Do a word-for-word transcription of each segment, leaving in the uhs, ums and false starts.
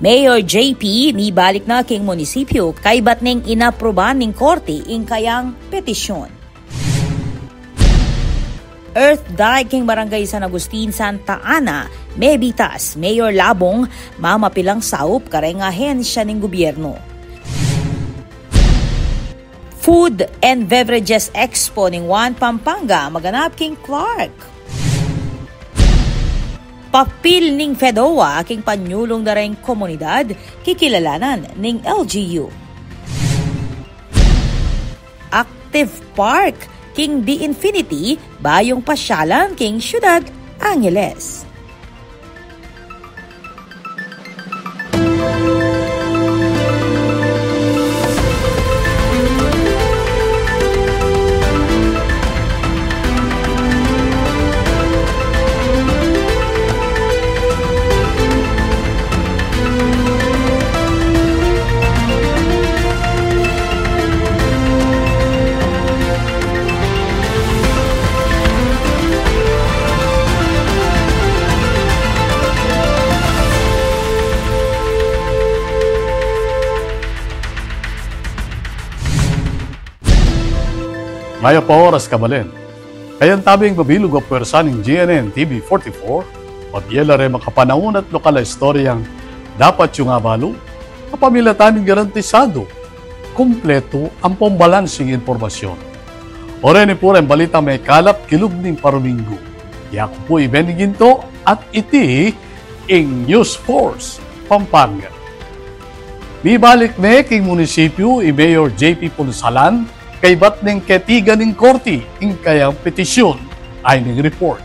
Mayor J P mibalik na king munisipyu kaybat ning inaprubahan ning korte ing kayang petisyun. Earth dive king Barangay San Agustin, Santa Ana, mebitas, Mayor Labong mamapilang saup kareng ahensya ning gubyernu. Food and Beverages Expo ning One Pampanga maganap king Clark. Papil ning fedoa king panyulung da reng komunidad, kikilalanan ning L G U. Active Park king B Infinity, bayung pasyalan king Syudad Angeles. Mayap a oras, kabalen. Kayabe ing mabilug a pwersa ning G N N T V forty-four, mabie la reng makapanaun at lokal a istoryang dapat yung abalu, kapamilatan ning garantisadu, kumpletu ampong balanseng impormasyun. O reni pu reng balitang mekalap kilub ning paruminggu. Yaku pu i Benny Ginto at iti ing News Force Pampanga. Mibalik ne king munisipyu i Mayor J P Punsalan, kaybat ning ketigan ning korti ing kayang petisyun. Ayni ing report.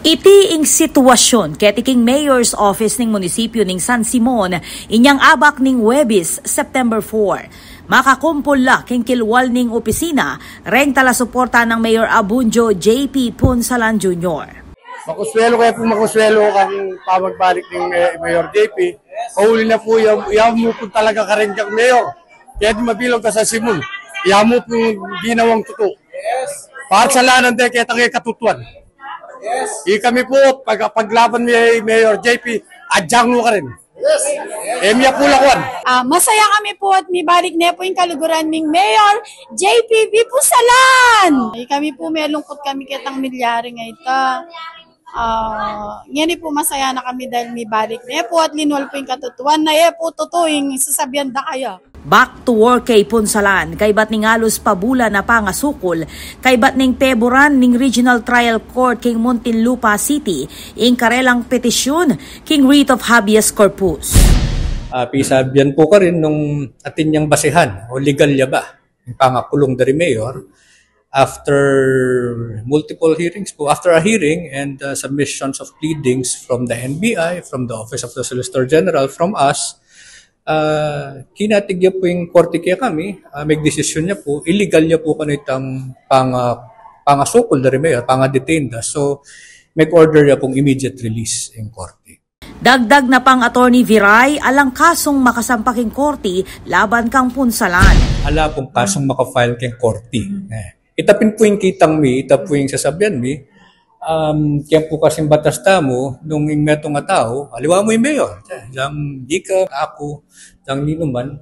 Iti ing sitwasyun keti king Mayor's Office ning munisipyu ning San Simon, inyang abak ning Huwebes, September four. Makakumpul la king kilwal ning opisina reng talasuporta nang Mayor Abundio J P Punsalan Junior. Makuswelu kaya pu, makuswelu kang pamagbalik ning, eh, Mayor J P. Kauli na pu, ya, ya mu pu talaga kareng Mayor. Keti mabilug ka San Simon. Ya mu pu ginawang tutu. Para sa lanan de, keta katutuan. Ikami pu, pag-, paglaban mi Mayor J P, adyang mu karin. E mi ya pu lakuan. Ah, masaya kami pu at mibalik ne pu ing kaluguran ming Mayor J P V Punsalan. Ikami pu melungkut kami ketang milyari nga ita. Ah, ngeni pu masaya na kami dahil mibalik ne pu at linwal pu ing katutuan na e pu tutu ing sasabian da kaya. Back to work kay Punsalan, kaybat ning alus pabulan a pangasukul, kaybat ning peburan ning Regional Trial Court king Muntinlupa City ing karelang petisyun king writ of habeas corpus. Ah, pisabian pu karin nung atin yang basehan o legal ya ba ing pangakulung da ri Mayor after multiple hearings pu, after a hearing and, uh, submissions of pleadings from the N B I, from the Office of the Solicitor General, from us, ah, kinatig ya pu ing korti kekami, ah, megdesisyun ya pu, illegal ya pu kanu itang pang-, ah, pangasukul da ri Mayor, panga-detain da. So, meg-order ya pung immediate release ing korti. Dagdag na pang Attorney Viray, alang kasung makasampa king korti laban kang Punsalan. Ala pung kasung maka-file king korti. Eh, ita pin pu ing kitang mi, ita pu ing sasabian mi, um, kaya pu kasing batas tamu, nung ing metung a tau, aliwa mu ing Mayor, eh, dang ika, aku, dang ninuman,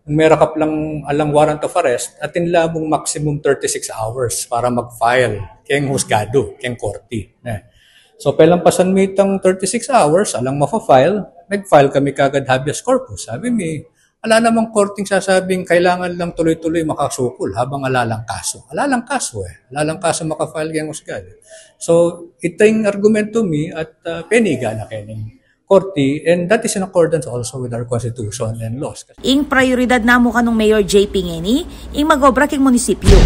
nung merakap lang alang warrant of arrest, atin la mung maximum thirty-six hours para mag-file keng husgadu, keng korti. Eh. So, pelampasan mi itang thirty-six hours, alang mafa-file, nag-file kami kagad habeas corpus. Sabi mi, ala namang korting sasabing kailangan lang tuloy-tuloy makasukul habang ala lang kaso. Ala lang kaso eh. Ala lang kaso maka-file keng husgadu. So, ita ing argumento mi at, ah, peniga na kening korti, and that is in accordance also with our constitution and laws. Ing prioridad na mu kanung Mayor J P ngeni, ing mag-obra king munisipyu.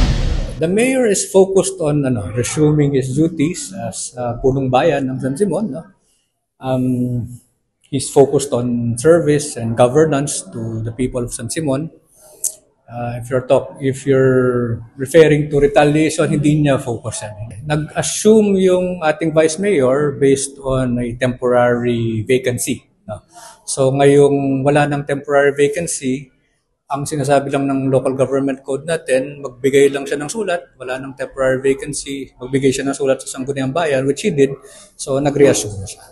The mayor is focused on, ano, resuming his duties as, uh, punong bayan ng San Simon, no? Um, he's focused on service and governance to the people of San Simon. Uh, if you're talk-, if you're referring to retaliation, hindi niya focus yan. Nag-assume yung ating vice mayor based on a temporary vacancy, no? So, ngayong wala nang temporary vacancy, ang sinasabi lang ng local government code natin, magbigay lang siya ng sulat, wala nang temporary vacancy, magbigay siya ng sulat sa Sangguniang Bayan, which he did, so nag-reassume na siya.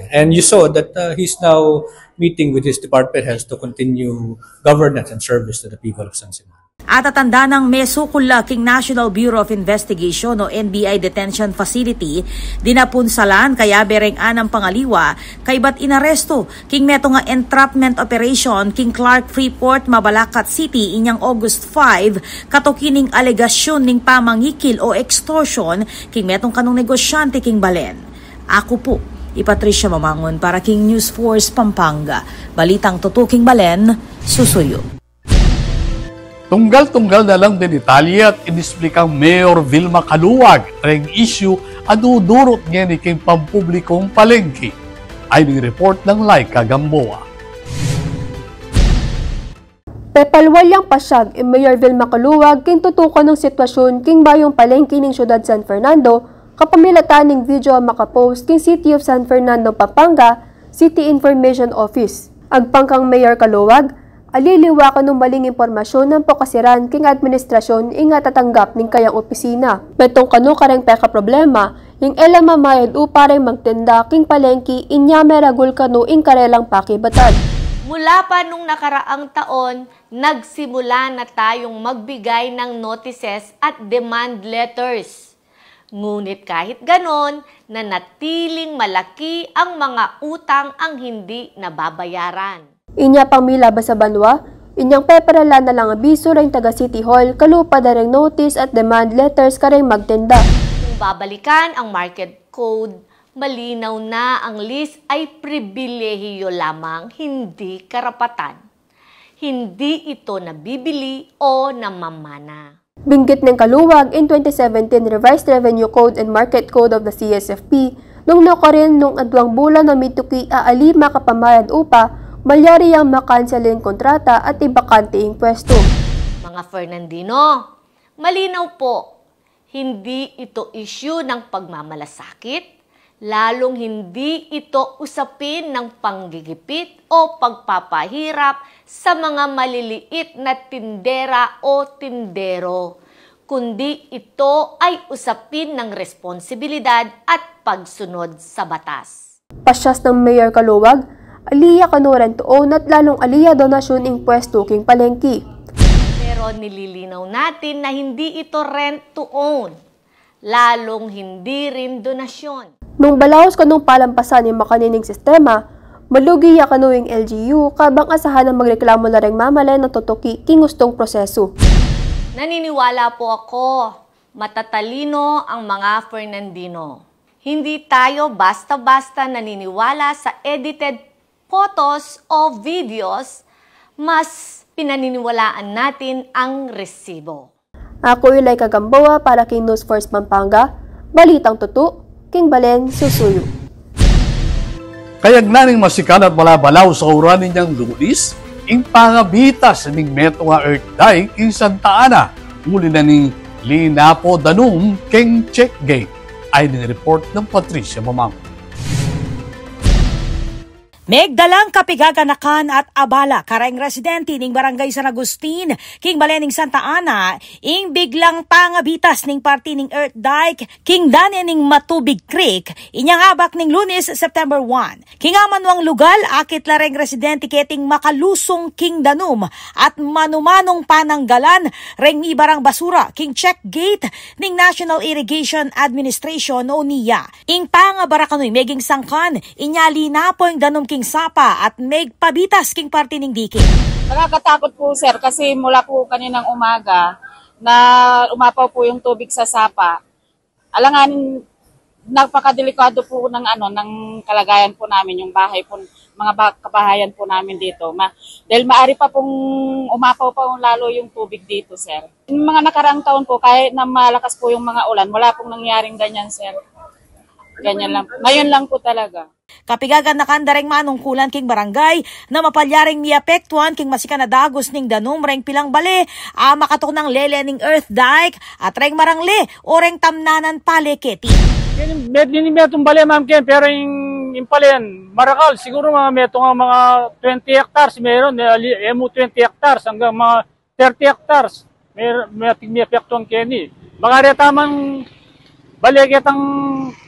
And you saw that uh, he's now meeting with his department heads to continue governance and service to the people of San Simon. At atandanan, mesukul la king National Bureau of Investigation o N B I detention facility, dinapunsalan kayabe reng anam pangaliwa kaybat inarestu king metung a entrapment operation king Clark Freeport, Mabalacat City, inyang August five, katuki ning alegasyun ning pamangikil o extortion king metung kanung negosyante king balen. Aku pu i Patricia Mamangun para king News Force Pampanga. Balitang tutu king balen, susuyu. Tunggal-tunggal na lang deng detalye at inisplikang Mayor Vilma Caluag reng issue a dudurut ngeni king pampublikung palengke. Ayni ing report nang Laika Gamboa. Pepalwal yang pasyag i Mayor Vilma Caluag king tutukan nang sitwasyun king bayung palengke ning Syudad San Fernando, kapamilatan ning video a makapost king City of San Fernando, Pampanga, City Information Office. Agpang kang Mayor Caluag, aliliwa kanu maling impormasyun ampo kasiran king administrasyun ing atatanggap ning kayang opisina. Metung kanu kareng pekaproblema, ing e la mamayad upa reng magtinda king palengke inya meragul kanu ing karelang pakibatan. Mula pa nung nakaraang taon, nagsimula na tayong magbigay ng notices at demand letters. Ngunit kahit ganon, nanatiling malaki ang mga utang ang hindi nababayaran. Inya pang milabas a banua, inyang peparalan na lang abisu reng taga City Hall kalupa da reng notice at demand letters kareng magtinda. Kung babalikan ang market code, malinaw na ang lease ay pribilehiyo lamang, hindi karapatan. Hindi ito nabibili o namamana. Binggit neng Caluag ing twenty seventeen Revised Revenue Code and Market Code of the C S F P, nung nukarin nung aduang bulan a mituki a ali makapamayad upa, malyari yang makansel ing kontrata at ibakante ing pwestu. Mga Fernandino, malinaw po, hindi ito isyu ng pagmamalasakit, lalong hindi ito usapin ng panggigipit o pagpapahirap sa mga maliliit na tindera o tindero, kundi ito ay usapin ng responsibilidad at pagsunod sa batas. Pasyas nang Mayor Caluag, ali ya kanu rent to own at lalung ali ya donasyun ing pwestu king palengke. Pero nililinaw natin na hindi ito rent to own. Lalung hindi rin donasyon. Nung balaus kanung palampasan ing makanining sistema, malugi ya kanu ing L G U, kabang asahan a magreklamu la reng mamalen a tutuki king ustung prosesu. Naniniwala po ako, matatalino ang mga Fernandino. Hindi tayo basta-basta naniniwala sa edited photos o videos, mas pinaniniwalaan natin ang resibo. Aku i Laika Gamboa para king News Force Pampanga, balitang tutu, king balen susuyu. Kayagnan ning masikan at malabalaus a uran inyang Lunis ing pangabitas ning metung a earth dike king Santa Ana, uli na ning linapu danum king check gate. Ayni ing report nang Patricia Mamang. Megdalang kapigaganakan at abala kareng residente ning Barangay San Agustin, king balen ning Santa Ana, ing biglang pangabitas ning parti ning earth dike king dane ning Matubig Creek, inyang abak ning Lunes, September one. King amanuang lugal, akit la reng residente keting makalusung king danum at manumanung pananggalan reng ibarang basura king check gate ning National Irrigation Administration o NIA. Ing pangabara kanuy meging sangkan, inya linapu ing danum king sapa at megpabitas king parti ning dike. Nakakatakot po, sir, kasi mula po kaninang umaga na umapaw po yung tubig sa sapa. Alanganin, napakadelikado po ng ano, ng kalagayan po namin, yung bahay po, mga ba-, kabahayan po namin dito. Ma-, dahil maaari pa pong umapaw pa lalo yung tubig dito, sir. Yung mga nakaraang taon po, kahit na malakas po yung mga ulan, wala pong nangyaring ganyan, sir. Ganyan lang. Ngayon lang po talaga. Kapigagan na kanda reng manungkulan king barangay na mapalyaring miapektuan king masikan a dagus ning danum reng pilang bale a makatuknang lele ning earth dike at reng marangle o reng tamnanan pale keti. Medyo ni metung bale, ma'am, ken, pero ing, ing palen marakal, siguro mga metung a mga twenty hectares, meron, eh, ali-, emu twenty hectares hanggang mga thirty hectares, may, may ating may apektuhan keni. Baka reta mang Bale ketang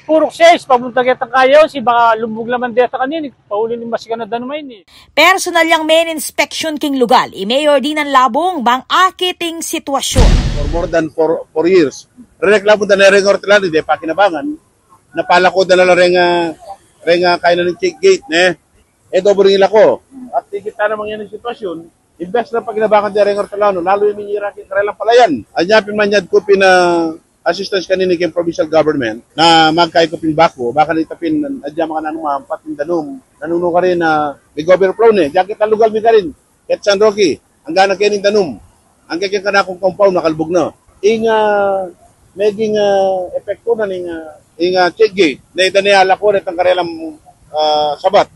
purok sais, papunta ketang Kayaw, si baka lumbug naman deta kanini, pauli ning masikan a danum a ini. Personal yang men inspeksyon king lugal i Mayor Dinan Labong bang akit ing sitwasyon. For more than four, four years, rereklamu da ne reng hortelano, e de pakinabangan. Napalako da na la reng, ah, reng, ah, kainan ning check gate, ne? E dobo ring ilako. At ikit ta namang yan ing sitwasyon, imbes na pakinabangan da reng hortelano, lalu iminyira king karelang palayan. Anya pin manyad ku pin, ah, assistance kanini king provincial government na magkai ku pin backhoe, baka nita pin adya makananu mampat ing danum. Nanu karin na mig-overflow ne, dyan keta lugal mi karin, keta San Roque, angga na kening danum, angga keng kanakung compound, makalbug na. Ing, ah, meging, ah, epekto na ning, ah, ing, ah, check gate, na ida ne alako retang karelang, ah, sabat.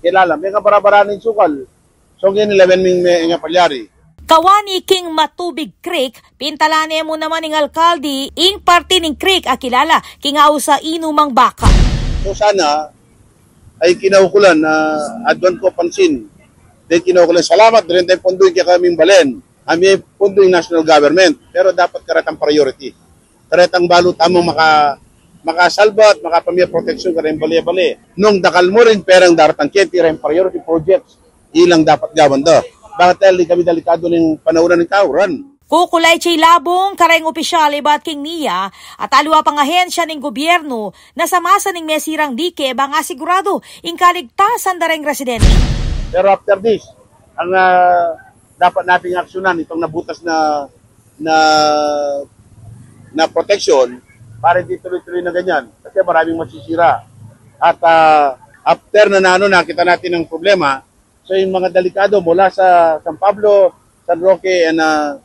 Kilala, mega bara-bara ning sukal. So, ngeni lawen ming me-, ing palyari. Kawani king Matubig Creek, pintalan ne mu naman ning alkalde ing parti ning creek a kilala king aus a inumang baka. So, sana, ay kinaukulan na aduan ku pansin. Deng kinaukulan, salamat, deng deng pondo ing kekaming balen. Ami pondo ing national government, pero dapat karetang priority. Karetang balu tamung maka-, makasalba at makapamie proteksyon kareng bale-bale. Nung dakal mu ring perang daratang keti reng priority projects, ilang dapat gawan da. Bakit? Dahil di kami delikado ning panaunan ning kauran. Kukulay ci Labong kareng opisyal ibat king NIA at aliwa pang ahensya ning gobyernu na sa masa ning mesirang dike bang asiguradu ing kaligtasan da reng residente. Pero after this, ang, ah, dapat nating aksyonan itong nabutas na, na, na proteksyon para di tuloy-tuloy na ganyan. Kasi maraming masisira. At, ah, after na, na ano, nakita natin ang problema, so yung mga delikado mula sa San Pablo, San Roque, and, ah,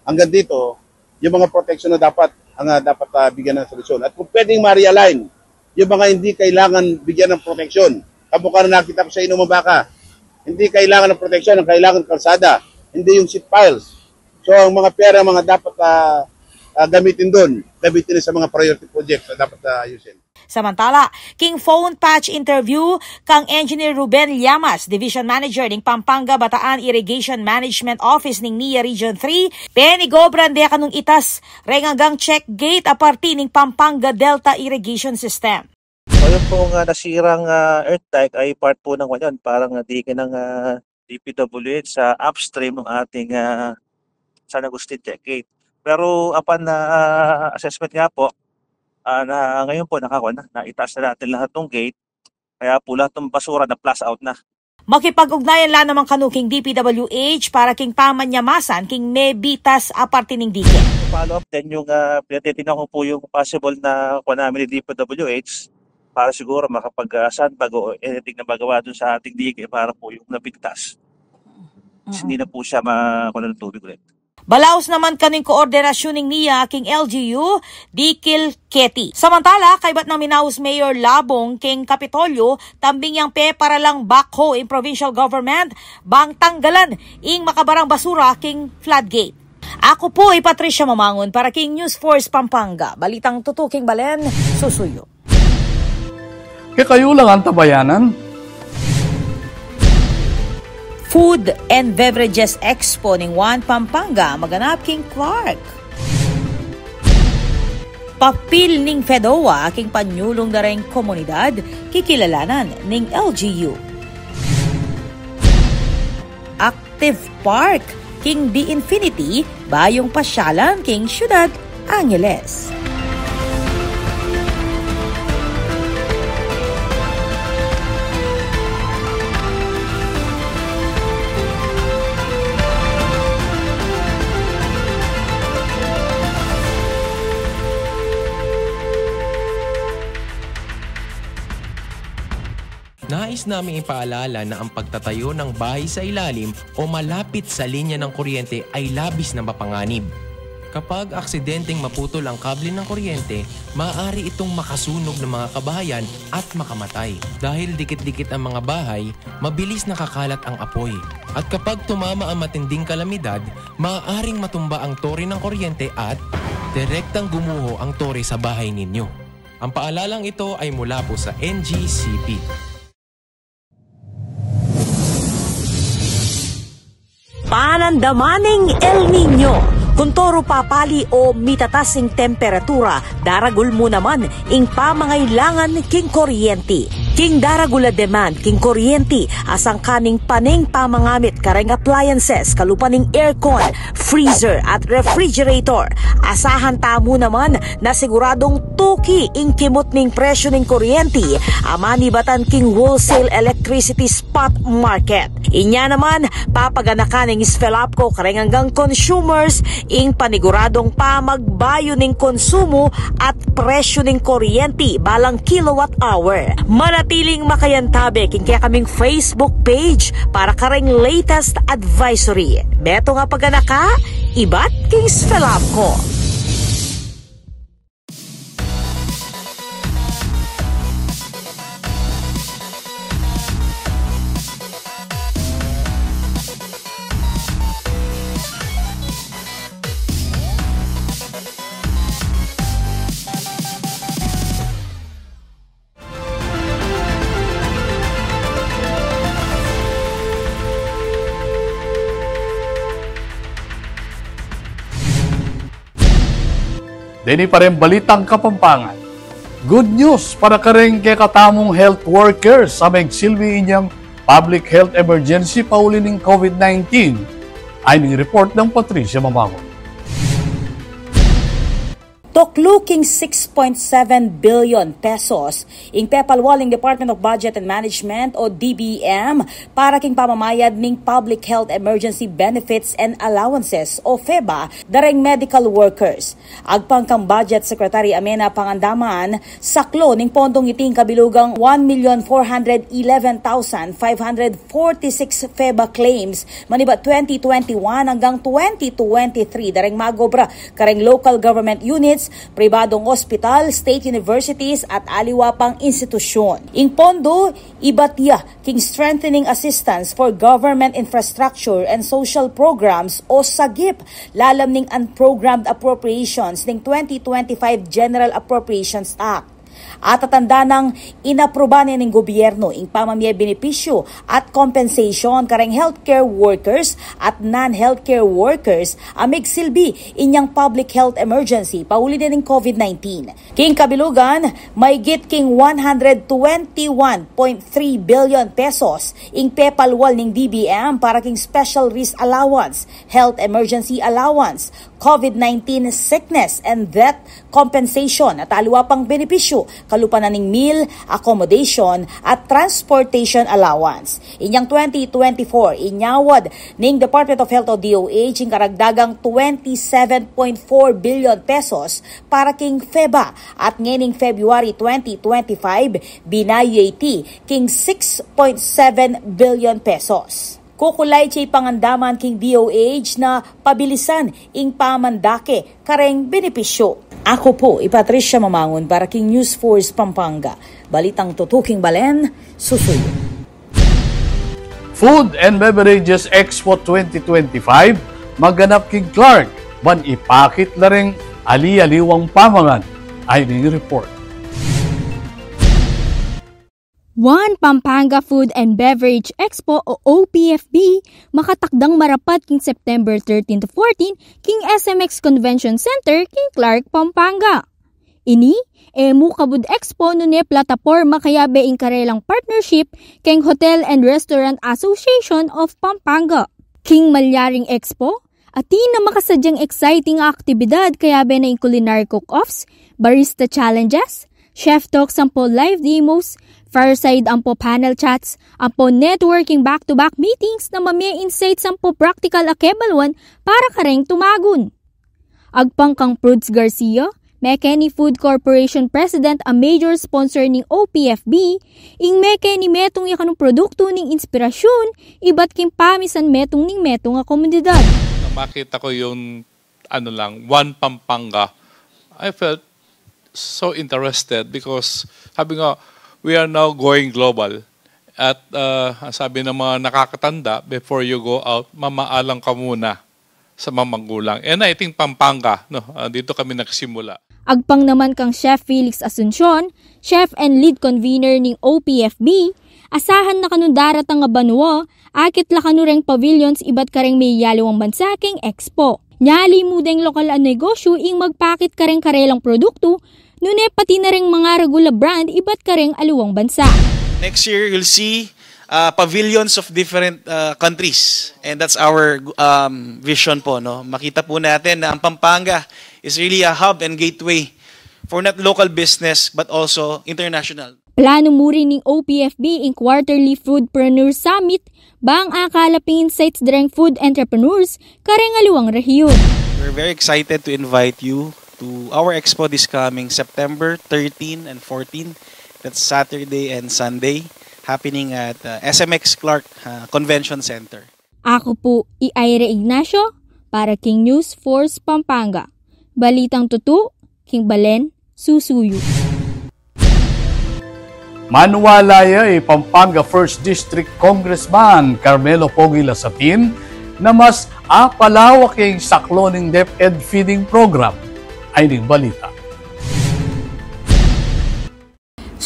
hanggang dito, yung mga proteksyon na dapat, ang, ah, dapat, ah, bigyan ng solusyon. At kung pwedeng ma-realign, yung mga hindi kailangan bigyan ng proteksyon. Kamukha na nakita ko sa inumang baka, hindi kailangan ng proteksyon, ang kailangan kalsada, hindi yung seat piles. So, ang mga pera, mga dapat, ah, ah, gamitin doon, gamitin na sa mga priority projects na dapat, ah, ayusin. Samantala, king phone patch interview kang Engineer Ruben Llamas, Division Manager ning Pampanga Bataan Irrigation Management Office ning NIA Region three, penigobran de kanung itas reng anggang check gate a parti ning Pampanga Delta Irrigation System. So, yung pong, ah, nasirang, ah, earth dike ay part po ng, ano, parang, ah, dike ng, ah, D P W H sa upstream ng ating, ah, San Agustin check gate. Pero upon, ah, assessment nga po, ah, na ngayon po, nakakuha na, naitaas na natin lahat ng gate. Kaya po lahat ng basura na flush out na. Makipag-ugnayan la naman kanu king D P W H para king pamanyamasan king mebitas a parti ning dike. Follow up din yung, ah, pinatitignan ko po yung possible na kuha namin ni D P W H para siguro makapag, ah, sandbag o anything na magawa dun sa ating dike para po yung nabigtas. Hindi na po siya ma-, kuha ng tubig ulit. Balaus naman kanu ing koordinasyun ning NIA king L G U, dikil keti. Samantala, kaybat nang minaus Mayor Labong king Kapitolyo, tambing yang peparalang backhoe ing provincial government bang tanggalan ing makabarang basura king floodgate. Aku pu i Patricia Mamangun para king News Force Pampanga, balitang tutuking balen, susuyu. Kekayu lang antabayanan. Food and Beverages Expo ning One Pampanga maganap king Clark. Papil ning FEDOA king panyulung da reng komunidad, kikilalanan ning L G U. Active Park king The Infinity, bayung pasyalan king Syudad Angeles. Nais naming ipaalala na ang pagtatayo ng bahay sa ilalim o malapit sa linya ng kuryente ay labis na mapanganib. Kapag aksidenteng maputol ang kable ng kuryente, maaari itong makasunog ng mga kabahayan at makamatay. Dahil dikit-dikit ang mga bahay, mabilis nakakalat ang apoy. At kapag tumama ang matinding kalamidad, maaaring matumba ang tore ng kuryente at direktang gumuho ang tore sa bahay ninyo. Ang paalalang ito ay mula po sa N G C P. Panandaman ning El Niño. Kuntoru papali o mitatas ing temperatura, daragul mu naman ing pamangailangan king kuryenti. King daragul a demand king kuryenti, asangkan ning pane ing pamangamit kareng appliances, kalupa ning aircon, freezer at refrigerator. Asahan tamu naman na siguradung tuki ing kimut ning presyu ning kuryenti a manibatan king wholesale electricity spot market. Inya naman, papaganakan ning SFELAPCO kareng anggang consumers ing paniguradung pamagbayu ning konsumu at presyu ning kuryenti balang kilowatt hour. Manatiling makayantabe king kekaming Facebook page para kareng latest advisory. Metung a paganaka, ibat king SFELAPCO. Deni pa ring balitang Kapampangan. Good news para kareng kekatamung health workers a megsilbi inyang public health emergency pauli ning COVID nineteen. Ay ning report nang Patricia Mamangun. Tuklu king six point seven billion pesos ing pepalwal ning Department of Budget and Management o D B M para king pamamayad ning Public Health Emergency Benefits and Allowances o FEBA dareng medical workers. Agpang kang Budget Secretary Amenah Pangandaman, saklu ning pondung iti ing kabilugang one million four hundred eleven thousand five hundred forty-six FEBA claims manibat twenty twenty-one anggang twenty twenty-three dareng mag-obra kareng local government units, pribadung ospital, state universities, at aliwa pang institusyun. Ing pondo, ibat ya king strengthening assistance for government infrastructure and social programs o SAGIP, lalam ning unprogrammed appropriations ning twenty twenty-five General Appropriations Act. Atatanda nang inapruba ne ning gobyernu ing pamamie benepisyu at compensation kareng healthcare workers at non-healthcare workers a megsilbi inyang public health emergency pauli ne ning COVID nineteen. King kabilugan, maygit king one hundred twenty-one point three billion pesos ing pepalwal ning D B M para king special risk allowance, health emergency allowance, COVID nineteen sickness and death compensation at aliwa pang benepisyu, kalupa na ning meal, accommodation, at transportation allowance. Inyang twenty twenty-four, inyawad ning Department of Health o D O H ing karagdagang twenty-seven point four billion pesos para king FEBA, at ngening February twenty twenty-five, binayu ya iti king six point seven billion pesos. Kukulay ci Pangandaman king D O H na pabilisan ing pamandake kareng benepisyu. Aku pu i Patricia Mamangun para king News Force Pampanga. Balitang tutuking balen, susuyu. Food and Beverages Expo twenty twenty-five maganap king Clark, ban ipakit la ring ali-aliwang pamangan. Ay ning report. One Pampanga Food and Beverage Expo o O P F B makatakdang marapat king September thirteen to fourteen king S M X Convention Center king Clark, Pampanga. Ini e mu kabud expo nune plataporma kayabe ing karelang partnership keng Hotel and Restaurant Association of Pampanga. King malyaring expo, atin a makasadyang exciting a aktibidad kayabe na ing culinary cook-offs, barista challenges, chef talks ampo live demos, fireside ampo panel chats, ampo networking back-to-back meetings na mamie insights ampo practical a kebaluan para kareng tumagun. Agpang kang Prudes Garcia, Mekeni Food Corporation President a major sponsor ning O P F B, ing Mekeni metung ya kanung produktu ning inspirasyun ibat king pamisan metung ning metung a komunidad. Nung makita ko yung, ano lang, One Pampanga, I felt so interested because sabi nga, we are now going global. At, ah, ang sabi ng mga nakakatanda, before you go out, mamaalam ka muna sa mga magulang. And I think Pampanga, no, ah, dito kami nagsimula. Agpang naman kang Chef Felix Asuncion, Chef and Lead Convener ning O P F B, asahan na kanung daratang a banua, akit la kanu reng pavilions ibat kareng meyaliwang bansa keng expo. Nyali mu deng lokal a negosyu ing magpakit kareng karelang produktu, nune pati na reng mangaragul a brand ibat kareng aliwang bansa. Next year, you'll see uh, pavilions of different uh, countries. And that's our um, vision po, no? Makita po natin na ang Pampanga is really a hub and gateway for not local business but also international. Planu mu rin ning O P F B ing Quarterly Foodpreneur Summit bang akalap ing insights dareng food entrepreneurs kareng aliwang rehiyun. We're very excited to invite you to our expo this coming September thirteen and fourteen. That's Saturday and Sunday, happening at uh, S M X Clark uh, Convention Center. Aku pu i Ira Ignacio para king News Force Pampanga. Balitang tutu, king balen, susuyu. Maniwala ya i Pampanga First District Congressman Carmelo Pogi Lazatin na mas apalawak ya ing saklon ning DepEd feeding program. Ay ning balita.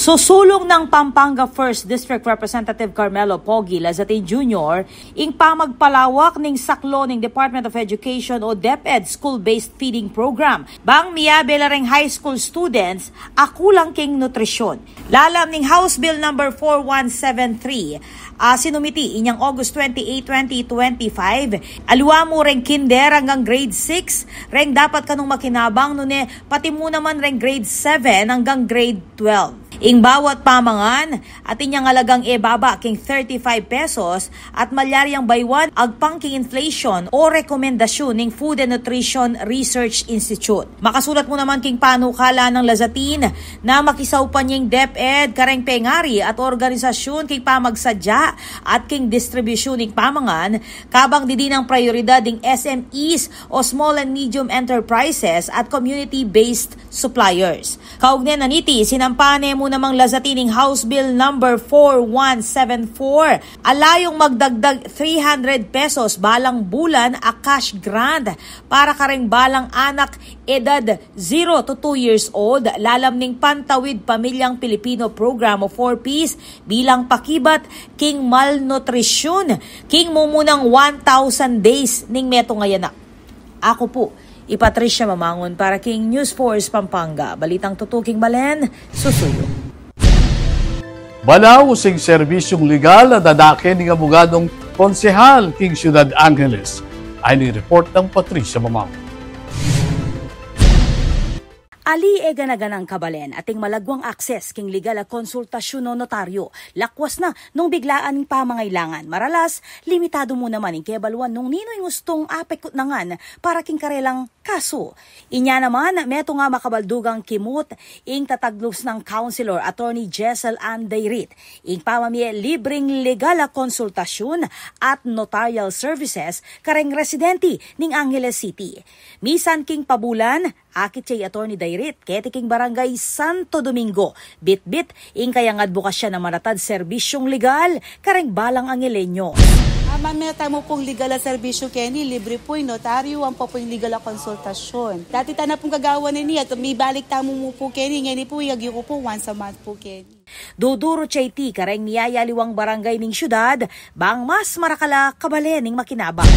Susulung nang Pampanga First District Representative Carmelo Pogi Lazatin Junior ing pamagpalawak ning saklon ning Department of Education o DepEd school-based feeding program bang miyabe la reng high school students a kulang king nutrition. Lalam ning House Bill number four one seven three, a sinumiti inyang August twenty-eight, twenty twenty-five, aliwa mu reng kinder anggang grade six reng dapat kanung makinabang, nune pati mu naman reng grade seven anggang grade twelve. Ing bawat pamangan atin yang alagang e baba king thirty-five pesos at malyaryang baywan agpang king inflation o rekomendasyun ning Food and Nutrition Research Institute. Makasulat mu naman king panukala nang Lazatin na makisaupan ing DepEd kareng pengari at organisasyun king pamagsadya at king distribusyun ning pamangan, kabang didinang prayoridad ing S M Es o small and medium enterprises at community-based suppliers. Kaugne na niti, sinampa ne mu namang Lazatin ing House Bill number four one seven four, a layung magdagdag three hundred pesos balang bulan a cash grant para kareng balang anak edad zero to two years old, lalam ning Pantawid Pamilyang Pilipino Program o four Ps bilang pakibat king malnutrition king mumunang one thousand days ning metung a anak. Aku pu i Patricia Mamangun para king News Force Pampanga. Balitang tutu king balen, susuyu. Balaus ing serbisyung legal a dadake ning abogadung konsehal king Syudad Angeles. Ay ning report nang Patricia Mamangun. Ali e gana-ganang kabalen ating malagwang akses king legal a konsultasyun o notaryo. Lakwas na nung biglaan ing pamangailangan. Maralas, limitadu mu naman ing kebaluan nung ninu ing ustung apekut nangan para king karelang kasu. Inya naman, metung a makabaldugang kimut ing tataglusan nang Councilor Attorney Jessel Ann Dayrit ing pamamie libreng legal a konsultasyun at notarial services kareng residente ning Angeles City. Misan king pabulan, akit ya i Attorney Dayrit keti king Barangay Santo Domingo. Bitbit ing kayang adbokasya na manatad serbisyung legal kareng balang Angelenyos. Ah, ma'am, metung tamu pung legal a serbisyu keni, libre pu ing notaryo, ampo pu ing legal a konsultasyun. Dati tana pung gagawan ini at mibalik tamu mu pu keni, ngeni pu, ing agyu ku pu once a month pu keni. Dudurut ya iti kareng miyayaliwang barangay ning syudad, bang mas marakal a kabalen ing makinabang.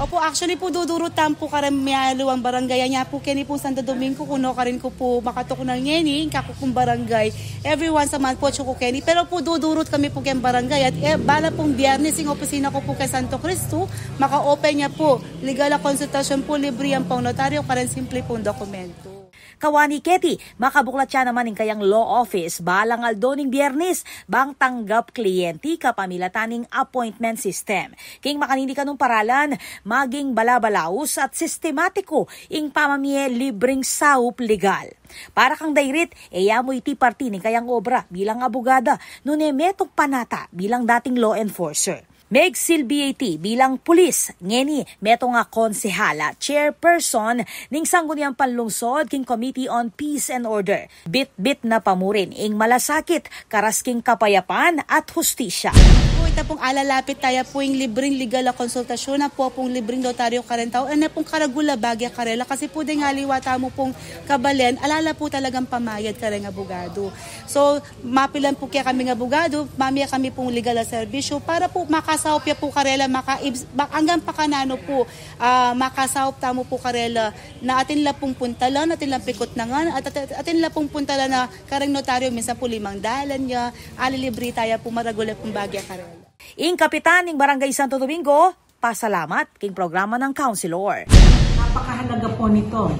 Opo, actually pu, dudurut tamu pu kareng miyayaliwang barangay, anya pu keni pung Santo Domingo, kuno karin ku pu makatuknang ngeni, ing kaku kung barangay. Every once a month pu atsu ku keni. Pero pu, dudurut kami pu keng barangay at, eh, bala pung Biyernes ing opisina ku pu keng Santo Cristo, maka-open ya pu. Legal a konsultasyun pu, libre ya pung notaryo, kareng simple pung dokumento. Kawani keti, makabuklat ya naman ing kayang law office balang aldo ning Biyernes, bang tanggap kliyenti kapamilatan ning appointment system. King makanini kanung paralan, maging balabalaus at sistematiku ing pamamie libreng saup legal. Para kang Dayrit, e ya mu iti parti ning kayang obra bilang abogada, nune metung panata bilang dating law enforcer. Megsilbi ya iti bilang pulis, ngeni metung a konsehal a chairperson ning Sangguniang Panlungsod king Committee on Peace and Order. Bitbit na pa mu rin ing malasakit karas king kapayapan at hustisya. Pu, Ita pung alalapit taya pu ing libreng legal a konsultasyun, ampo pung libreng notaryo kareng tau, e ne pung karagul a bage karela, kasi pu deng aliwa tamu pung kabalen, ala la pu talagang pamayad kareng abugadu. So, mapilan pu kekaming abugadu, mamie kami pung legal a serbisyu, para pu makasaup ya pu karela, maka-, anggang pakananu pu, ah, makasaup tamu pu karela, na atin la pung puntalan, atin lang pikutnangan, at, at, atin la pung puntalan na kareng notaryo, minsan pu limang dalan ya, alilibre taya pu, maragul ya pung bage karela. Ing kapitan ning Barangay Santo Domingo, pasalamat king programa ng Councilor. Napakahalaga po nito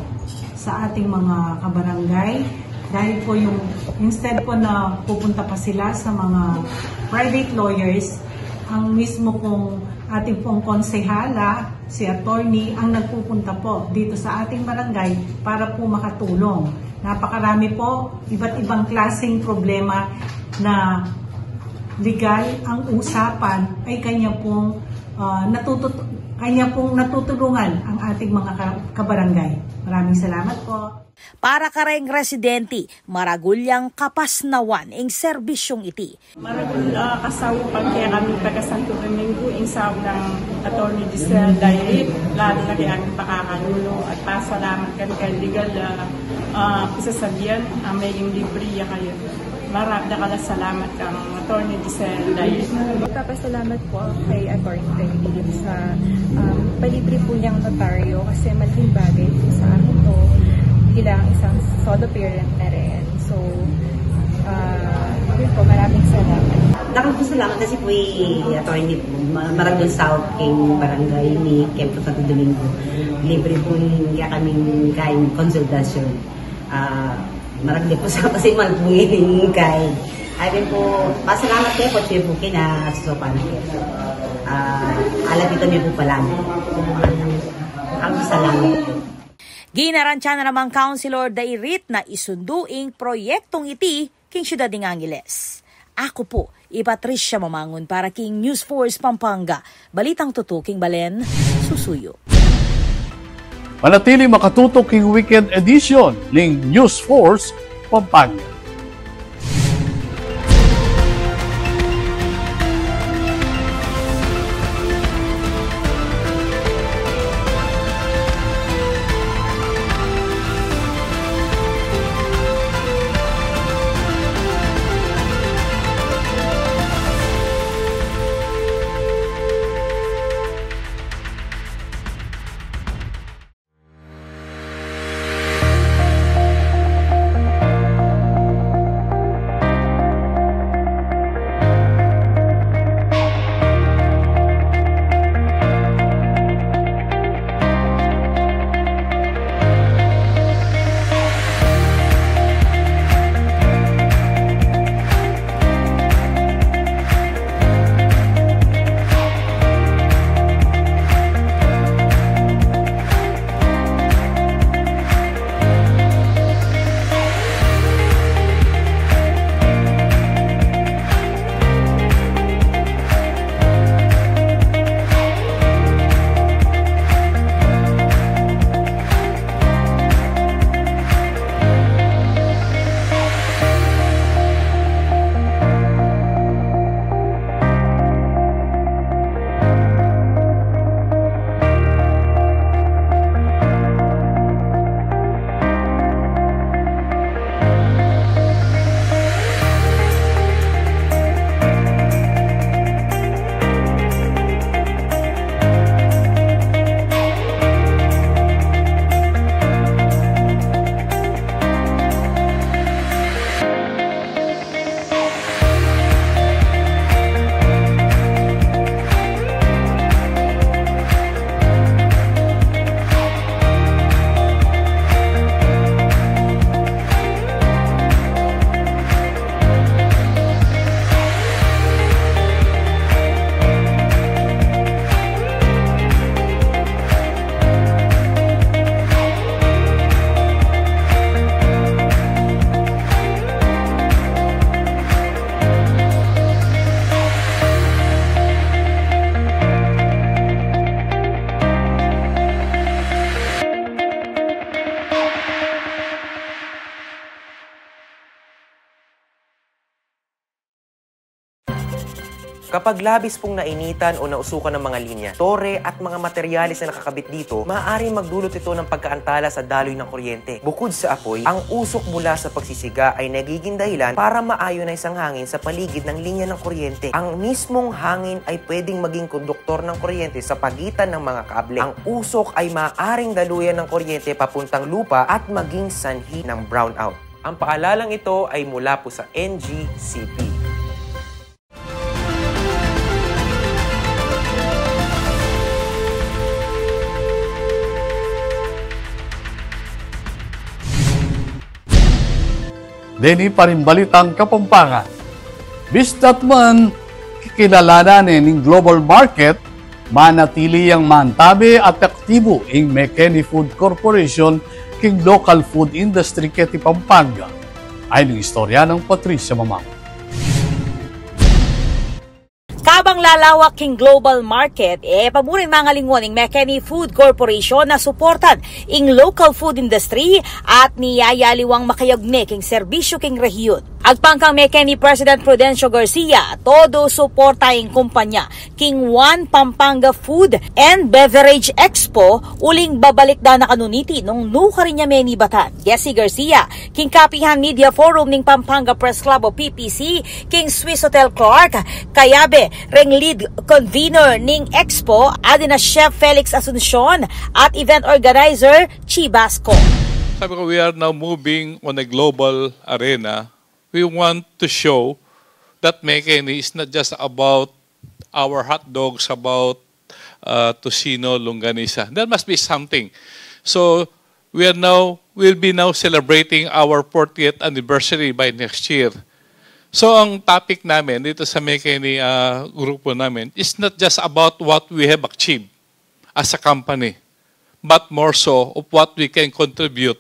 sa ating mga kabarangay dahil po yung instead po na pupunta pa sila sa mga private lawyers, ang mismo pong ating pong konsehala, si attorney, ang nagpupunta po dito sa ating barangay para po makatulong. Napakarami po, iba't ibang klaseng problema na legal ang usapan ay kanya pong, ah, natutut-, kanya pong natutulungan ang ating mga ka-, kabarangay. Maraming salamat po. Para kareng residente, maragul yang kapasnawan ing serbisyung iti. Maragul, ah, kasaupan kekami taga Santo Domingo ing saup nang Attorney Giselle Dairit, lalu na kekami pakakanunung at pasalamat kami keng legal, ah, ah, pisasabian, ah, meging libre ya kayu. Maragul a salamat kang Attorney Giselle Dairit. Magpapasalamat po kay Attorney Dairit sa, um, palibre po niyang notaryo kasi malaking bagay po sa akin to bilang isang solo parent na rin. So, ah, yun po, maraming salamat. Dakal pung salamat kasi pu i Attorney pu, ma-, maragul saup king barangay mi, keng Santo Domingo. Libre pu ing kekaming kain konsultasyun. Ah, maragul pu saup kasi mal pu ing kain. Ay, pu, pasalamat ke pu, pu kinasusupan ke. Ah, ala kita mi pu palan. Dakal pung salamat pu. Ginarantian na namang Councilor Dairit na isundu ing proyektung iti king syudad ning Angeles. Aku pu i Patricia Mamangun para king News Force Pampanga. Balitang tutu king balen, susuyu. Manatili makatutok king weekend edition ning News Force Pampanga. Kapag labis pong nainitan o nausukan ng mga linya, tore at mga materyales na nakakabit dito, maaaring magdulot ito ng pagkaantala sa daloy ng kuryente. Bukod sa apoy, ang usok mula sa pagsisiga ay nagiging dahilan para ma-ionize ang hangin sa paligid ng linya ng kuryente. Ang mismong hangin ay pwedeng maging konduktor ng kuryente sa pagitan ng mga kable. Ang usok ay maaaring daluyan ng kuryente papuntang lupa at maging sanhi ng brownout. Ang paalalang ito ay mula po sa N G C P. Deni pa ring balitang Kapampangan. Bistat man kikilalanan ne ning global market, manatili yang mantabe at aktibo ing McKinney Food Corporation king local food industry keti Pampanga. Ayni ing istorya nang Patricia Mamang. Kabang lalawak king global market, e pa mu rin mangalingwan ing McKinney Food Corporation na suportan ing local food industry at niyayaliwang makayagme king serbisyu king rehiyon. Agpang kang McKinney President Prudencio Garcia, todo suporta ing kumpanya king One Pampanga Food and Beverage Expo, uling babalik da na kanu niti nung nukarin ya menibatan. Jesse Garcia, king Kapihan Media Forum ning Pampanga Press Club o P P C, king Swiss Hotel Clark, kayabe reng lead convener ning expo, adina Chef Felix Asuncion at event organizer Chi Basco. Sabi ko, we are now moving on a global arena. We want to show that McKinney is not just about our hot dogs, about uh, tocino, longanisa. There must be something. So, we are now, we'll be now celebrating our fortieth anniversary by next year. So, ang topic namin dito sa McKinney uh, grupo namin is not just about what we have achieved as a company, but more so of what we can contribute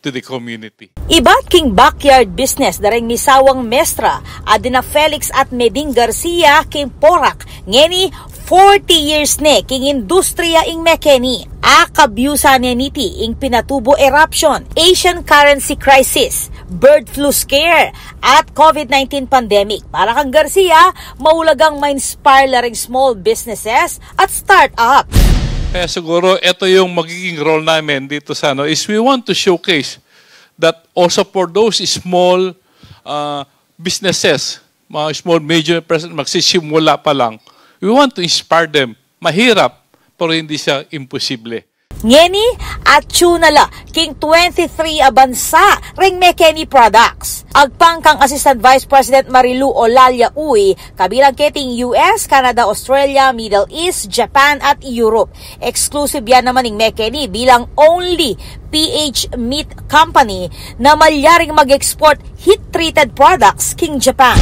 to the community. Ibat king backyard business da reng misawang mestra, adina Felix at Meding Garcia king Porac, ngeni forty years ne king industriya ing McKinney. Akabyusan ne niti ing pinatubo eruption, Asian currency crisis, bird flu scare, at COVID nineteen pandemic. Para kang Garcia, maulagang ma-inspire la ring small businesses at startups. Kaya siguro ito yung magiging role namin dito sa ano, is we want to showcase that also for those small uh, businesses, mga small, medium enterprises, magsisimula pa lang, we want to inspire them. Mahirap, pero hindi siya imposible. Ngeni, atsu na la king twenty-three a bansa reng McKinney products. Agpang kang Assistant Vice President Marilu Olalia Uy, kabilang keting U S, Canada, Australia, Middle East, Japan at Europe. Exclusive ya naman ing McKinney bilang only P H meat company na malyaring mag-export heat-treated products king Japan.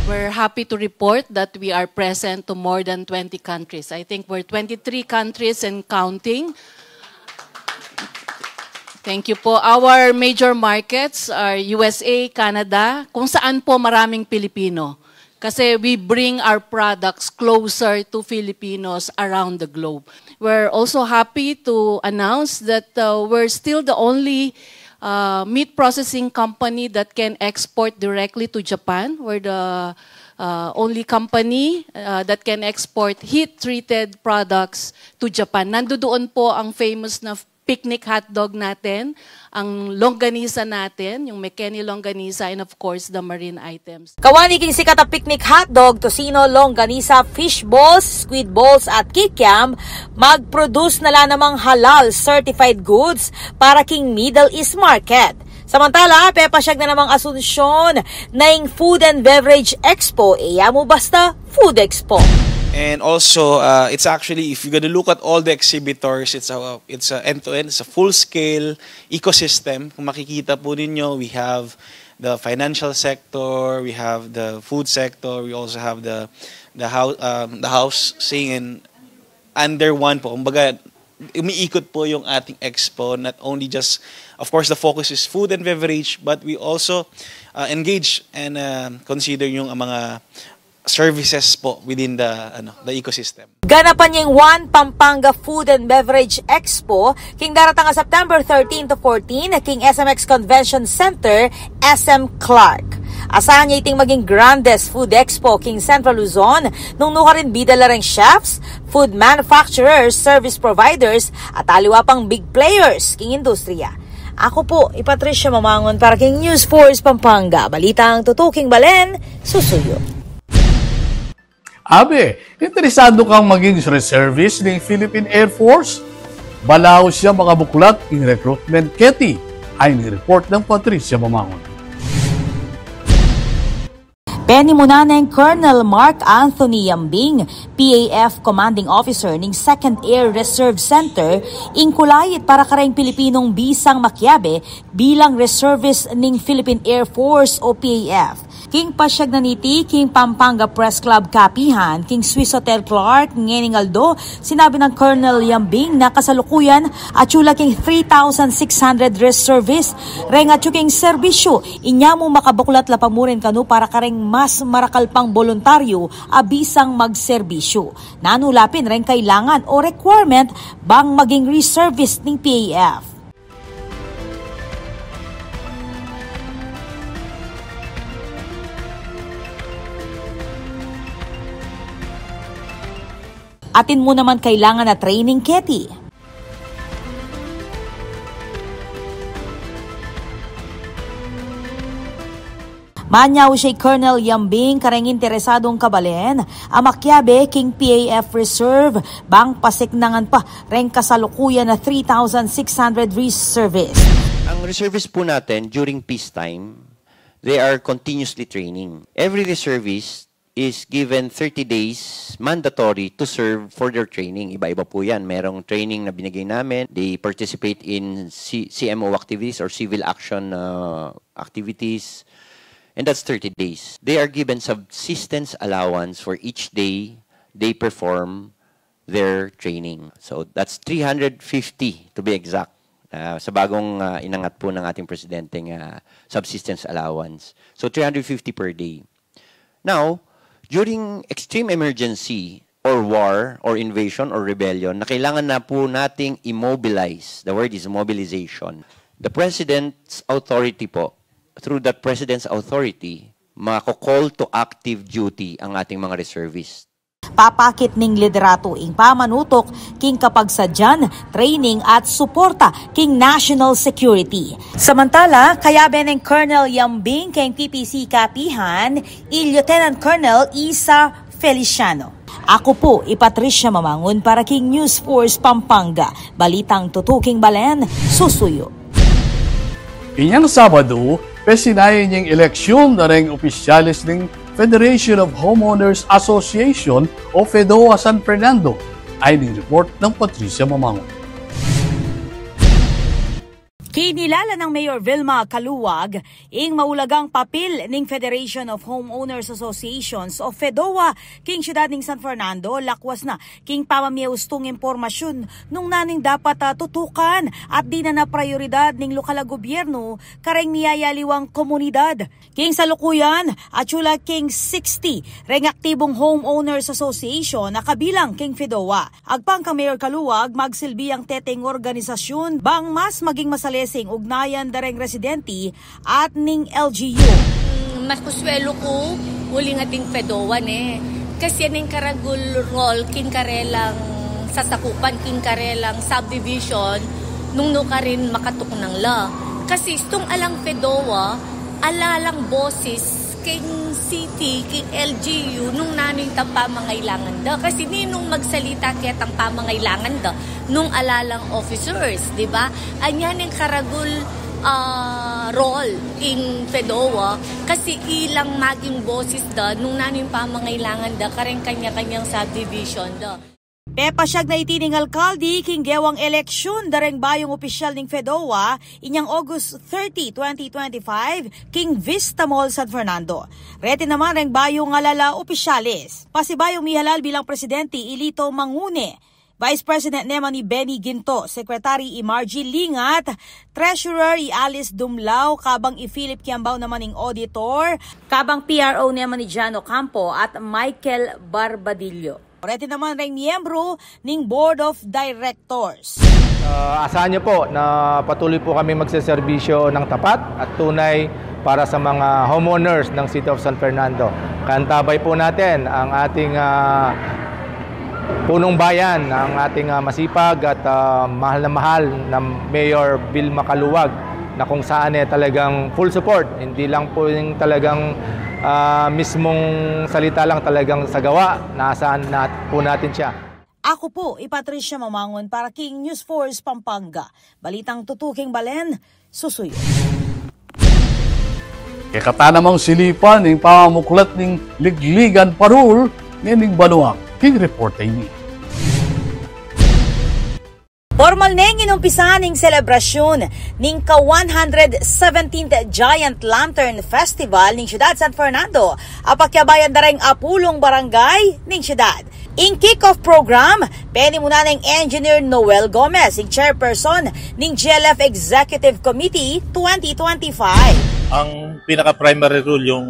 We're happy to report that we are present to more than twenty countries. I think we're twenty-three countries and counting. Thank you po. Our major markets are U S A, Canada, kung saan po maraming Pilipino. Kasi we bring our products closer to Filipinos around the globe. We're also happy to announce that uh, we're still the only uh, meat processing company that can export directly to Japan. We're the uh, only company uh, that can export heat-treated products to Japan. Nandoon po ang famous na picnic hotdog natin, ang longganisa natin, yung McKinney longganisa, and of course, the marine items. Kawani king sikat a picnic hotdog, tocino, longganisa, fish balls, squid balls, at kikiam, mag-produce na la namang halal certified goods para king Middle East market. Samantala, pepasyag na namang Asuncion na ing Food and Beverage Expo, e ya mu basta Food Expo. And also, uh, it's actually, if you're gonna look at all the exhibitors, it's a, it's a end-to-end, it's a full-scale ecosystem. Kung makikita po ninyo, we have the financial sector, we have the food sector, we also have the the house, um, the housing, and under one po. Kumbaga, umiikot po yung ating expo. Not only just, of course, the focus is food and beverage, but we also uh, engage and uh, consider yung mga services po within the, ano, the ecosystem. Ganapan ya ing One Pampanga Food and Beverage Expo king daratang a September thirteen to fourteen king S M X Convention Center, S M Clark. Asahan ya iting maging grandest food expo king Central Luzon, nung nukarin bida la reng chefs, food manufacturers, service providers, at aliwa pang big players king industriya. Aku pu i Patricia Mamangun para king News Force Pampanga. Balitang tutuking balen, susuyu. Abe, interesado kang maging reservist ning Philippine Air Force? Balaus ya makabuklat king recruitment keti. Ayni ing report nang Patricia Mamangun. Penimunan neng Colonel Mark Anthony Yambing, P A F Commanding Officer ning Second Air Reserve Center, ing kulait para kareng Pilipinong bisang makiabe bilang reservist ning Philippine Air Force o P A F. King pasiag na niti king Pampanga Press Club Kapihan, king Swiss Hotel Clark ngening aldo, sinabi nang Colonel Yambing na kasalukuyan atyu la king three thousand six hundred reservist reng atyu king serbisyu. Inya mu makabuklat la pa murin kanu para kareng mas marakal pang boluntaryu a bisang magserbisyu. Nanu la pin reng kailangan o requirement bang maging reservist ning P A F? Atin mu naman kailangan a training keti. Manyau siya i Colonel Yambing kareng interesadung kabalen a makiabe king P A F Reserve bang pasiknangan pa reng kasalukuyan a three thousand six hundred reservists. Ang reservist po natin, during peacetime, they are continuously training. Every reservist is given thirty days mandatory to serve for their training. Iba-iba po yan. Merong training na binigay namin. They participate in C- C M O activities or civil action uh, activities. And that's thirty days. They are given subsistence allowance for each day they perform their training. So that's three hundred fifty to be exact. Ah, sa bagong ah, inangat po ng ating presidenteng ah, subsistence allowance. So three hundred fifty per day. Now, during extreme emergency or war or invasion or rebellion na kailangan na po nating immobilize, the word is mobilization, the president's authority po, through that president's authority, mako-call to active duty ang ating mga reservists. Papakit ning liderato ing pamanutok king kapagsadyan, training at suporta king national security. Samantala, kayabe neng Colonel Yambing keng P P C Kapihan, i Lieutenant Colonel Isa Feliciano. Aku pu i Patricia Mamangun para king News Force Pampanga. Balitang tutuking balen, susuyu. Inyang Sabado, pesinayan ing eleksyon na reng opisyales ning Federation of Homeowners Association o fedoa San Fernando. Ayni ing report nang Patricia Mamangun. Kinilala nang Mayor Vilma Caluag ing maulagang papil ning Federation of Homeowners Associations o fedoa king syudad ning San Fernando, lakwas na king pamamie ustung impormasyun nung nanu ing dapat ah, tutukan at dinan a prayoridad ning lokal a gobyernu kareng miyayaliwang komunidad. King salukuyan, atyu la king sixty reng aktibung homeowners association a kabilang king fedoa. Agpang kang Mayor Caluag, magsilbi yang teteng organisasyun bang mas maging masalese ing ugnayan da reng residente at ning L G U. Mm, mas kuswelu ku uling ating fedoa ne. Kasi yan ing karagul role king karelang sasakupan, king karelang subdivision, nung nukarin makatuknang la. Kasi istung alang fedoa, ala lang boses king city, king L G U, nung nanu ing pamangailangan da. Kasi ninung magsalita ketang pamangailangan da nung ala lang officers, di ba? Anya ning karagul ah, role ing fedoa, kasi ilang maging boses da nung nanu ing pamangailangan da kareng kanya-kanyang subdivision da. Pepasyag na iti ning alkalde king gewang eleksyon da reng bayung opisyal ning fedoa inyang August thirty, twenty twenty-five, king Vista Mall, San Fernando. Reti naman reng bayung ngalala opisyales. Pasibayung mihalal bilang presidente i Lito Mangune, Vice President naman i Benny Ginto, Secretary i Margie Lingat, Treasurer i Alice Dumlao, kabang i Philip Kiambao naman ing Auditor, kabang P R O naman i Jan Ocampo at Michael Barbadillo. Reti naman reng miyembro ning Board of Directors. Ah, asahan niyo po na patuloy po kami magseserbisyo ng tapat at tunay para sa mga homeowners ng City of San Fernando. Kaantabay po natin ang ating, ah, punong bayan, ang ating, ah, masipag at, ah, mahal na mahal na Mayor Vilma Caluag, na kung saan, eh, talagang full support, hindi lang po yung talagang, ah, mismong salita lang, talagang sa gawa, naasahan na po natin siya. Aku pu i Patricia Mamangun para king News Force Pampanga. Balitang tutuking balen, susuyu. Kekata namang silipan ing pamamuklat ning ligligan parul ngening banua. King report ini. Pormal neng inumpisan ing selebrasyun ning ka one hundred seventeenth Giant Lantern Festival ning Syudad San Fernando, a pakyabayan da reng apulung barangay ning syudad. Ing kick-off program, penimunan neng Engineer Noel Gomez, ing chairperson ning G L F Executive Committee twenty twenty-five. Ang pinaka-primary rule yung,